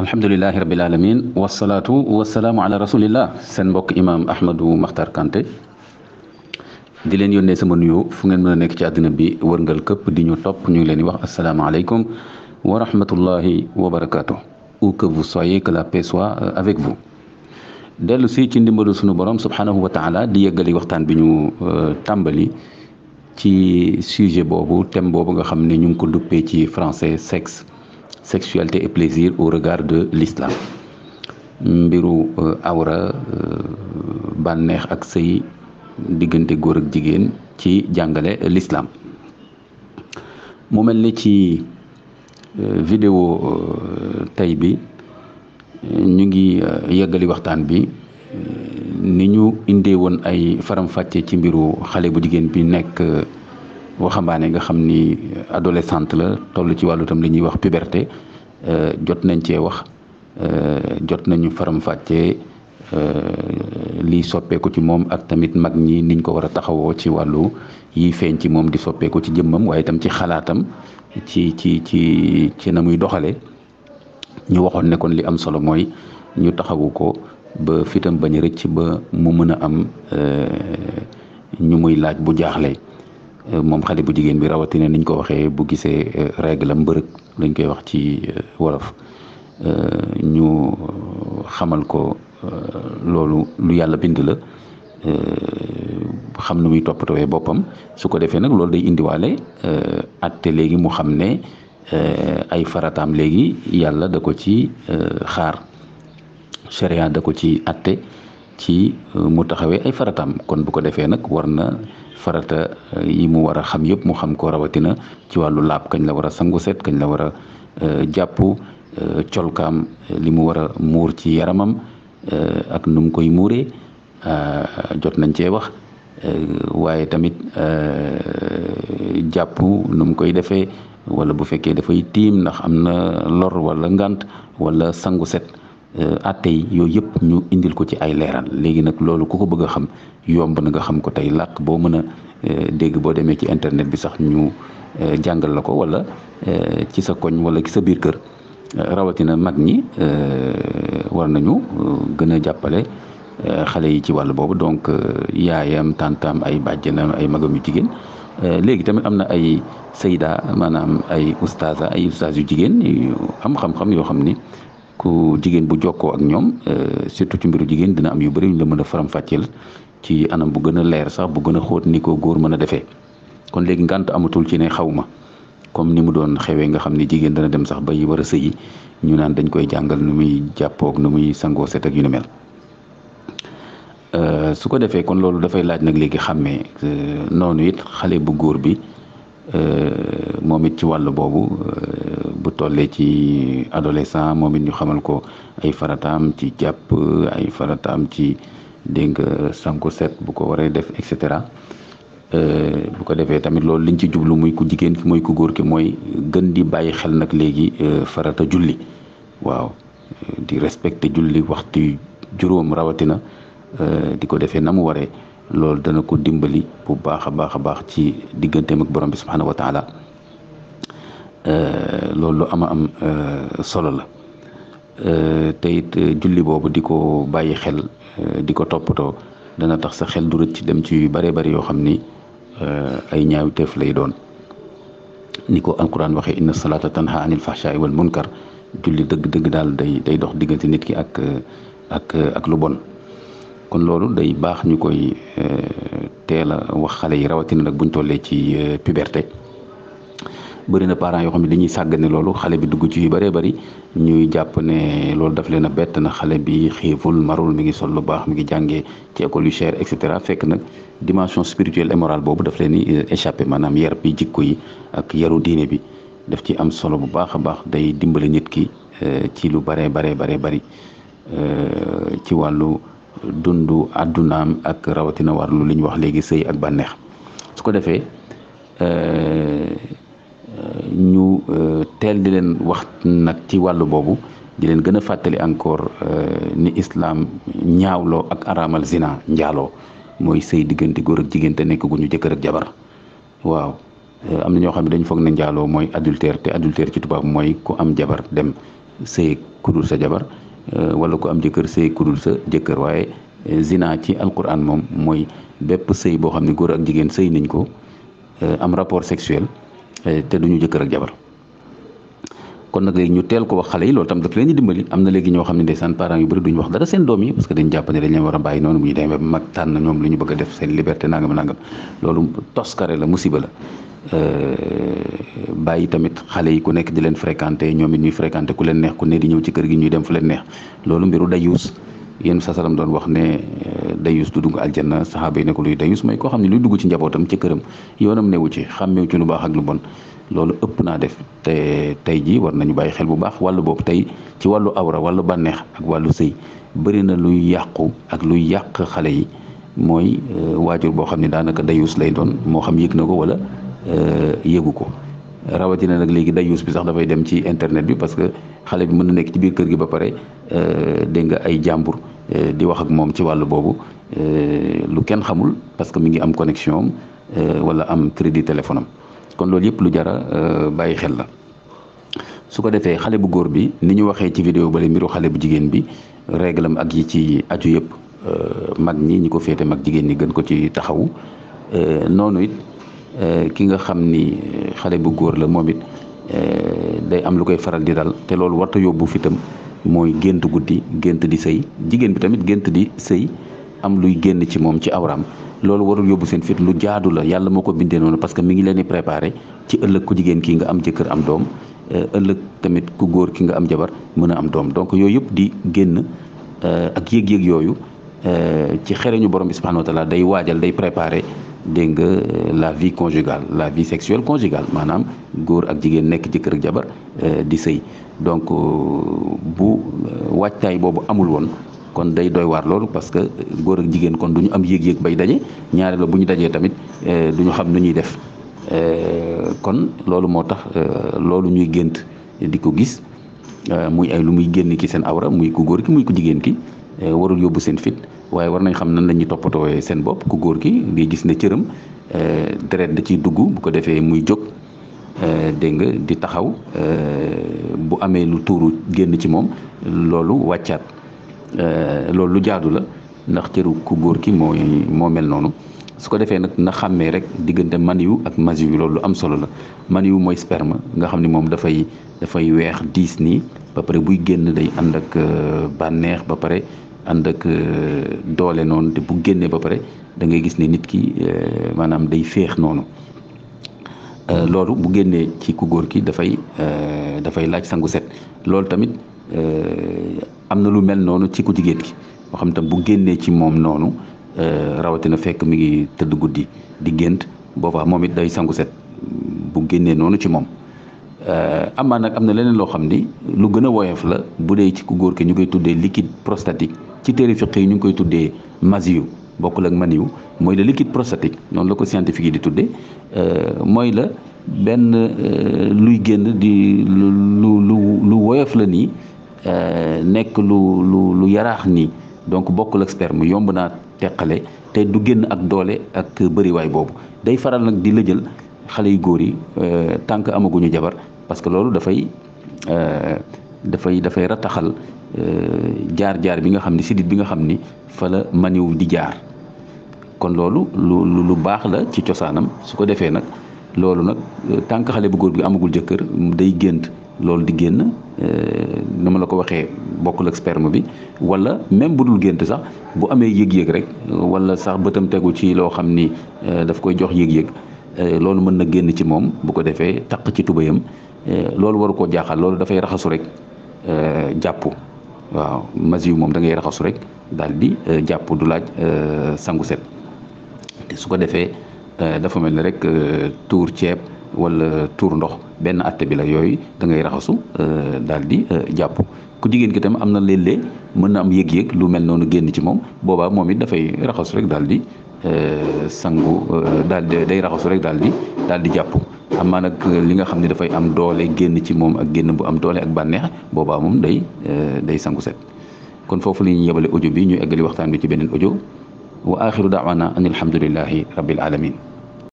alhamdulilahi rabbil alamin wasalaatu wasalaamu ala rasulillah seen mbokk imam Ahmadou Makhtar Kanté di leen yónnee sama nuyu fu ngeen mën a nekk ci àddina bi wërngal këpp di ñu topp ñu ngi leen di wax asalaamaaleykum wa rahmatullahi wa barakaatu. Où que vous soyez, que la paix soit avec vous. dellu si ci ndimbalu sunu borom subhanahu wa taala di yeggali waxtaan bi ñu tàmbali ci sujet boobu thème boobu nga xam ne ñu ngi ko duppee ci français sexe, sexualité et plaisir au regard de l'islam. mbiru awra bànneex ak sëy diggante góor ak jigéen ci jàngale l'islam. mu mel ni ci vidéo tey bi ñu ngi yeggali waxtaan bi ni ñu indee woon ay faram-fàcce ci mbiru xale bu jigéen bi nekk waxambaane nga xam ni adolescente la toll ci wàllu tam li ñuy wax puberté jot nañ cee wax jot nañu faram-fàcce liy soppeeku ci moom ak tamit mag ñi niñ ko war a taxawoo ci wàllu yi feeñ ci moom di soppeeku ci jëmmam waaye itam ci xalaatam ci na muy doxale ñu waxoon ne kon li am solo mooy ñu taxawu ko ba fitam bañ a rëcc ba mu mën a am ñu muy laaj bu jaaxle moom xale bu jigéen bi rawatina niñ ko waxee bu gisee règle mbërëg lañ koy wax ci wolof ñu xamal ko loolu lu yàlla bind la xam nu muy toppatooyee boppam su ko defee nag loolu day indiwaale atte léegi mu xam ne ay farataam léegi yàlla da ko ci xaar sharia da ko ci atte ci mu taxawee ay farataam kon bu ko defee nag war na farata yi mu war a xam yëpp mu xam ko rawatina ci wàllu laab kañ la war a sangu set kañ la war a jàpp colkaam li mu war a muur ci yaramam ak nu mu koy muuree jot nañ cee wax waaye tamit jàpp nu mu koy defee wala bu fekkee dafay tiim ndax am na lor wala ngant wala sangu set atte yi yooyu yëpp ñu indil ko ci ay leeral léegi nag loolu ku ko bëgg a xam yomb na nga xam ko tey làkk boo mën a dégg boo demee ci internet bi sax ñu jàngal la ko wala ci sa koñ wala ci sa biir kër rawatina mag ñi war nañu gën a jàppale xale yi ci wàll boobu donc yaayam tantam ay bàjjenam ay magam yu jigéen léegi tamit am na ay sayda maanaam ay ustaaz yu jigéen yu am xam-xam yoo xam ni ku jigéen bu jokkoo ak ñoom surtout ci mbiru jigéen dina am yu bëri ñu la mën a faram-fàcceel ci anam bu gën a leer sax bu gën a xóot ni ko góor mën a defee kon léegi ngànt amatul ci ne xawma comme ni mu doon xewee nga xam ni jigéen dana dem sax ba yi war a sëyi ñu naan dañ koy jàngal nu muy jàppoog nu muy sangoo set ak yu ni mel su ko defee kon loolu dafay laaj nag léegi xàmmee noonu it xale bu góor bi moom it ci wàll boobu bu tollee ci adolescent moom it ñu xamal ko ay farataam ci jàpp ay farataam ci dégg nga sangu set bu ko waree def et cetera bu ko defee tamit loolu liñ ci jublu muy ku jigéen ki mooy ku góor ki mooy gën di bàyyi xel nag léegi farata julli waaw di respecté julli waxtu juróom rawatina di ko defee na mu waree loolu dana ko dimbali bu baax a baax ci digganteem ak borom bi subhanahu wa taala loolu lu am solo la te it julli boobu di ko bàyyi xel di ko toppatoo dana tax sa xel du rëcc dem ci yu bare bari yoo xam ni ay ñaawteef lay doon ni ko alquran waxee inna salata tanha anil fahsha'i wal munkar julli dëgg-dëgg daal day dox diggante nit ki ak lu bon kon loolu day baax ñu koy teel a wax xale yi rawatina nag buñ tollee ci puberté bëri na parents yoo xam ne dañuy sàggane loolu xale bi dugg ci yu bëree bëri ñuy jàpp ne loolu daf leen a bett na xale bi xiiful marul mi ngi sol lu baax mi ngi jàngee ci école yu cher et cetera fekk nag dimension spirituelle et morale boobu daf leen di échappé maanaam yar bi jikko yi ak yaru diine bi daf ci am solo bu baax a baax day dimbali nit ki ci lu baree bëri ci wàllu dundu àddunaam ak rawatina wàllu li ñu wax léegi sëy ak bànneex su ko defee ñu teel di leen wax nag ci wàllu boobu di leen gën a fàttali encore ni islam ñaawloo ak araamal zina njaaloo mooy sëy diggante góor ak jigéen te nekk gu ñu jëkkër ak jabar waaw am na ñoo xam ne dañu foog ne njaaloo mooy adultère te adultère ci tubaab mooy ku am jabar dem sëy kudul sa jabar wala ku am jëkkër sëy kudul sa jëkkër. waaye zina ci alquran moom mooy bépp sëy boo xam ne góor ak jigéen sëy nañ ko am rapport sexuel te duñu jëkkër ak jabar. kon nag léegi ñu teel ko wax xale yi loolu tam daf leen di dimbali. am na léegi ñoo xam ne ndeysaan parents yu bëri duñu wax dara seen doom yi parce que dañ jàpp ne dañ leen war a bàyyi noonu bu ñu demee ba mag tànn ñoom lu ñu bëgg a def seen liberté nangam nangam. loolu toskare la, musiba la. bàyyi tamit xale yi ku nekk di leen fréquenté ñoom it ñuy fréquenté ku leen neex ku ne di ñëw ci kër gi ñuy dem fu leen neex. loolu mbiru dayuus yéen sa salam doon wax ne dayuus du dugg aljanna. saxaaba yi ne ko luy dayuus mooy koo xam ne luy dugg ci njabootam ci këram yoonam newu ci, xàmmeewu ci lu baax ak lu bon. loolu ëpp naa def te tey jii war nañu bàyyi xel bu baax wàllu boobu. tey ci wàllu awra, wàllu bànneex ak wàllu sëy bëri na luy yàqu ak luy yàq xale yi. mooy waajur boo xam ne daanaka dayuus lay doon, moo xam yëg na ko wala yëgu ko. rawatina nag léegi dayuus bi sax dafay dem ci internet bi parce que xale bi mën na nekk ci biir kër gi ba pare dégg nga ay jàmbur di wax ak moom ci wàllu boobu lu kenn xamul parce que mi ngi am connexion am wala am crédit téléphone am. kon loolu yëpp lu jara bàyyi xel la. su ko defee xale bu góor bi ni ñu waxee ci vidéo bale mbiru xale bu jigéen bi réglam ak yi ci aju yëpp mag ñi ko féete mag jigéen ñi gën ko ci taxawu. noonu it ki nga xam ni xale bu góor la moom it day am lu koy faral di dal te loolu warta yóbbu fitam mooy gént guddi, gént di sëy. jigéen bi tamit gént di sëy am luy génn ci moom ci awraam. loolu warul yóbbu seen fit, lu jaadu la. yàlla moo ko bindee noonu parce que mi ngi leen di préparé ci ëllëg ku jigéen kii nga am jëkkër am doom, ëllëg tamit ku góor ki nga am jabar mën a am doom. donc yooyu yëpp di génn ak yëg-yëg yooyu ci xereñu borom bi subhanahu wa taala day waajal, day préparé dégg nga la vie conjugale, la vie sexuelle conjugale, maanaam góor ak jigéen nekk jëkkër ak jabar di sëy. donc bu waajtaay boobu amul woon kon day doy waar loolu parce que góor ak jigéen kon du ñu am yéeg-yéeg bay daje. ñaareel ba bu ñu dajee tamit du ñu xam nu ñuy def. kon loolu moo tax loolu ñuy gént di ko gis muy ay lu muy génn ki seen awra, muy ku góor ki muy ku jigéen ki warul yóbbu seen fit. waaye war nañ xam nan la ñuy toppatooyee seen bopp. ku góor ki ngay gis ne cëram deret da ciy dugg, bu ko defee muy jóg dégg nga di taxaw bu amee lu tuuru génn ci moom loolu wàccaat. loolu lu jaadu la ndax cëru ku góor ki moo mel noonu. su ko defee nag na xàmmee rek diggante maniyu ak masiyu. loolu lu am solo la. maniyu mooy sperme nga xam ni moom dafay weex diis nii ba pare buy génn day ànd ak bànneex ba pare ànd ak doole noonu te bu génnee ba pare da ngay gis ne nit ki maanaam day féex noonu. loolu bu génnee ci ku góor ki dafay laaj sangu set. loolu tamit am na lu mel noonu ci ku jigéen ki moo xam tam bu génnee ci moom noonu rawatina fekk mi ngi tëdd guddi di gént boobaa moom it day sangu set bu génnee noonu ci moom. amaa nag am na leneen loo xam ni lu gën a woyof la bu dee ci ku góor ki ñu koy tuddee liquide prostatique. ci téere fiqh yi ñu ngi koy tuddee masiyu, bokkul ak maniyu. mooy la liquide prostatique noonu la ko scientifique yi di tuddee. mooy la benn luy génn di lu woyof la nii nekk lu yaraax nii. donc bokkul ak sperme, yomb naa teqale te du génn ak doole ak bëriwaay boobu. day faral nag di lëjal xale yu góor yi tant que amaguñu jabar parce que loolu dafay rataxal jaar-jaar bi nga xam ni sidit bi nga xam ni fa la maniw di jaar. kon loolu lu baax la ci cosaanam. su ko defee nag loolu nag tant que xale bu góor bi amagul jëkkër day gént loolu di génn ni ma la ko waxee bokkul ak sperme bi. wala même bu dul gént sax bu amee yëg-yëg rek wala sax bëtam tegu ci loo xam ni daf koy jox yëg-yëg loolu mën na génn ci moom bu ko defee taq ci tubayam. loolu waru koo jaaxal. loolu dafay raxasu rek jàpp. waaw masiyu moom da ngay raxasu rek daal di jàpp, du laaj sangu set. te su ko defee dafa mel ni rek tuur ceeb wala tuur ndox benn atte bi la. yooyu da ngay raxasu daal di jàpp. ku jigéen ki tam am na léeg-léeg mën na am yëg-yëg lu mel noonu génn ci moom boobaa moom it dafay raxasu rek daal di sangu daal di day raxasu rek daal di jàpp. amaa nag li nga xam ne dafay am doole génn ci moom ak génn bu am doole ak bànneex boobaa moom day sangu set. kon foofu la ñuy yebale audio bi ñu eggali waxtaan bi ci beneen audio. wa axiru daawana an alhamdulillahi rabbil alamin